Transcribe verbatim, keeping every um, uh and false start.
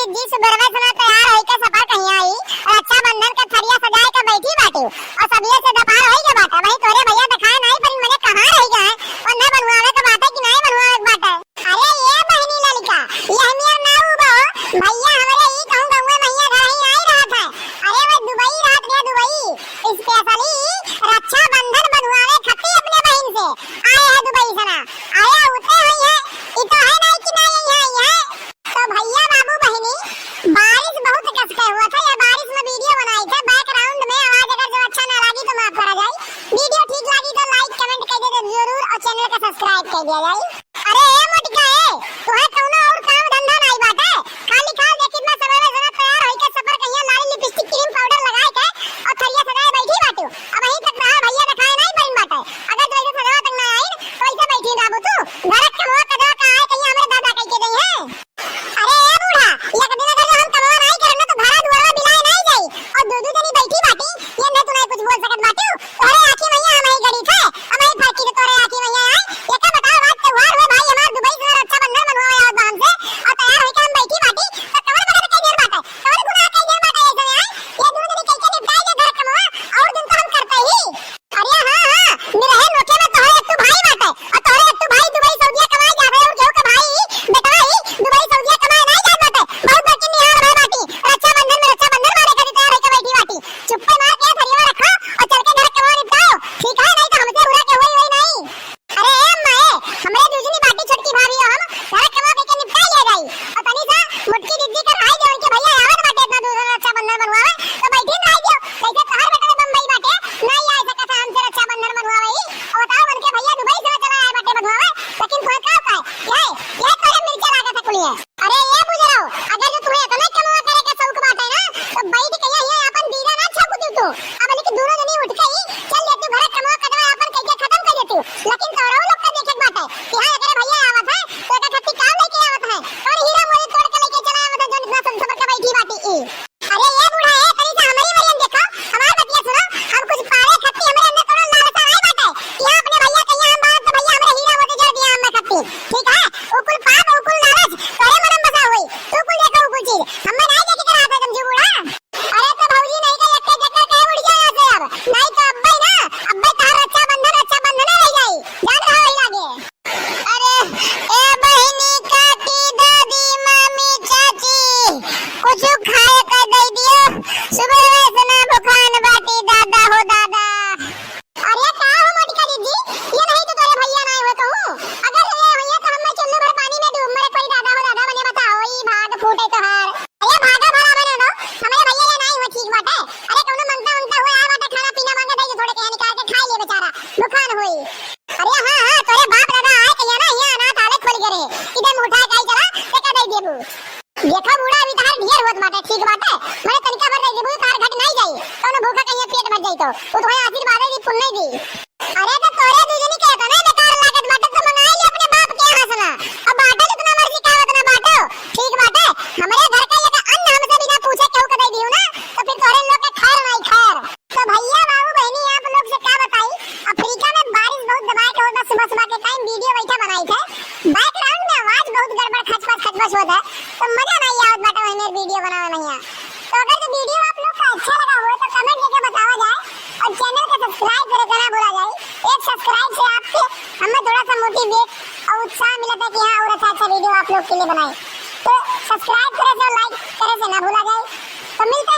जी, सुबेरवे से ना तैयार होई के सफर कहीं आई, रक्षाबंधन के थरिया सजाए के बैठी बाटी, और सबिये से दोपहर होई के बाटे, वही तोरे भैया दिखाए नहीं, पर मने कहाँ रह गए, उन्हें बनवावे के बाटे कि नहीं बनवावे के बाटे। अरे ये बहिनी ललिका, ये हमियर ना उबो, भैया हमरे ई कहूँ गौवे मैया घर ही आई रहत है। अरे वो दुबई रहत है, दुबई, specially रक्षाबंधन बनवावे खातिर अपने बहिन से आए हैं दुबई से ना। अरे उते हुई है, ई तो है नहीं कि नहीं आई है। तो भैया बाबू बहिनी, बारिश बहुत कस के हुआ था, ये बारिश में video बनाई थे, background में आवाज अगर जो अच्छा ना लागी तो माफ करा जाए। Video ठीक लागी तो like comment कर दे जरूर और channel का subscribe कर दिया जाए। अरे ए मोटिका ए, तुहे कौनो और काम धंधा नहीं बाटे? खाली खाल देखित में सवेरे सवेरे तैयार होई के सफर कहिया लाली lipstick cream powder लगाए के और थरिया सजाए बैठी बाटू। अब यहीं तक रहा भैया दिखाए नहीं बन बाटे। अगर जो ऐसे सजवा तक ना आई तो ऐसे बैठी रहबू तू। घर के कमवा कदवा का आए कहिया हमरे दादा कह के गई है। अरे ए बूढ़ा, एक दिन अगर हम कमवा नहीं करब ना तो घरा दुआरवा बिलाए नहीं जाई। और दू दू जनी बैठी बाटी, ये नहीं तू नहीं कुछ बोल सकत बाटू। तोहरे आँखी मैया हम ही गड़ी थे, हम ही फरकी तो तोहरे आँखी मैया आए। ये का बताओ बात त्योहार हुए भाई हमार दुबई से रक्षाबंधन मनवावे आवत बा हमसे और तैयार होई के हम बैठी बाटी तो कमर बगल के ढेर बाटे। कौन गुनाह के ढेर बाटे ऐसे में आए? ये दू जनी कह के निपटाई के घर कमवा और दिन तो हम करते ही। अरे हाँ, हाँ, निरहे नोखे में तोहरे एक ठो भाई बाटे, और तोहरे एक ठो भाई दुबई सऊदिया कमाए जात है, और केहू के भाई, बेटवा ही दुबई सऊदिया कमाए नहीं जात बाटे। बहुत बड़की निहार भाई बाटी, रक्षाबंधन में रक्षाबंधन मारे खातिर तैयार होके बैठी बाटी। चुप्पे मार के थरिया रखो और चल के घर के कमवा निपटाओ, ठीक है? नहीं तो हमसे बुरा के होई, होई नहीं। अरे ए माए, हमरे दूजनी बाटी छोटकी भाभी हो हम, घर के कमवा के निपटा लिया जाई। और तनी सा मोटकी दीदी का भाई जो उनके भैया आवत बाटे इतना दूर रक्षाबंधन बनवावे, तो बैठी रह जाओ, कैसे तोहर बेटा बम्बई बाटे, नहीं आए सकत है हमसे रक्षाबंधन बनवावे ही। और बताओ, उनके भैया दुबई से चला आए बाटे बनवावे, लेकिन तुहे का उपाय? यह, यह तोरे मिर्चा लागत है कुलिए। अरे ये बुझ रहो, अगर जो तुम्हें इतना कमवा करे के शौक बाटे ना, तो बैठ के यहाँ, यहाँ अपन बीरा ना छाप दू तू। अब लेकिन दोनों जनी उठ के ही चल जाती घर कमवा कदवा अपन कह के खत्म कर देती। लेकिन तोरो लोग का देखे के बाटे कि हाँ, एकरे भैया आवत है, तो एकर खातिर काम लेके आवत है। कौन हीरा मोती तोड़ के लेके चला आवत है, जो इतना सब सबर के बैठी बाटी ई। अरे ये बूढ़ा है, तनी सा हमारी मरियम देखो, हमार बतिया सुनो, हम कुछ पावे खत्ती हमरे अंदर कोनो लालसा नहीं बाटे कि हाँ अपने भैया कहिया हम बात तो भैया हमरे हीरा मोती जोड़ दिया हमरे खत्ती, ठीक है? उकुल पाप, उकुल लालच, तोरे मनम बसा हुई, तू कुल देखो उकुल चीज, हमें नहीं देखे के रहा था तुम जी बूढ़ा। अरे तो भौजी नहीं तो एक चक्कर कहे उड़ जाए यहाँ से अब, नहीं तो अब्बे ना, अब्बे तार रक्षाबंधन, रक्षाबंधन रह जाई, जान रहा वही लागे। अरे ए बहिनी, काकी, दादी, मामी, चाची, कुछ खाए का दे दियो, सुबह से ना भुखान बाटी, दादा हो दादा। अरे का हो मोटिका दीदी, ये नहीं तो तोरे भैया ना हुए कहूँ, अगर ये भैया तो हम चुल्लू भर पानी में डूब मरे कोई दादा हो दादा बने बताओ, ई भाग फूटे तोहार। अरे भागा भला बने ना, हमारे भैया ये नहीं हुए ठीक बाटे। अरे कौनो मंगता उंगता हुए आ बाटे खाना पीना मांगे दे दे थोड़े के निकाल के खा ले बेचारा, भुखान हुई। अरे हाँ, हाँ, तोरे बाप दादा आए कहिया ना, यहाँ अनाथालय खोल गए रहे। इधर मुंह उठा के आई चला, ते का दे देबू? देखो बूढ़ा, अभी तहार ढेर होत बाटे, ठीक बाटे? मने तनिका भर दे देबू, तहार घट नहीं जाई। कौनो भूखा कहिया पेट भर जाई तो। वो तोहे आशीर्वाद दी, पुण्य दी। अरे तो तोरे दूजनी के इतना बेकार लागत बाटे, तो मंगाई ले अपने बाप के यहाँ से ना। अब बाटो जितना मर्जी का उतना बाटो, ठीक बाटे? हमरे घर का एक अन्न हमसे बिना पूछे केहू के दे दियो ना, तो फिर तोरे लोग के खैर नहीं खैर। तो भैया, बाबू, बहिनी, आप लोग से का बताई, अफ्रीका में बारिश बहुत दबाए के होता, सुबह सुबह के टाइम वीडियो बैठा बनाई थे, बैकग्राउंड में आवाज बहुत गड़बड़, खचपच खचपच होता है, तो मजा नहीं आवत बाटे वही मेरे वीडियो बनावे में यहाँ। तो अगर जो वीडियो आप लोग का अच्छा लगा हो तो कमेंट करके बतावा जाए और चैनल को सब्सक्राइब करे के ना भूला जाए। एक सब्सक्राइब से आपके हमें थोड़ा सा मोटिवेट और उत्साह मिलता है कि हाँ और अच्छा अच्छा वीडियो आप लोग के लिए बनाए। तो सब्सक्राइब करे से और लाइक करे से ना भूला जाए। तो मिलते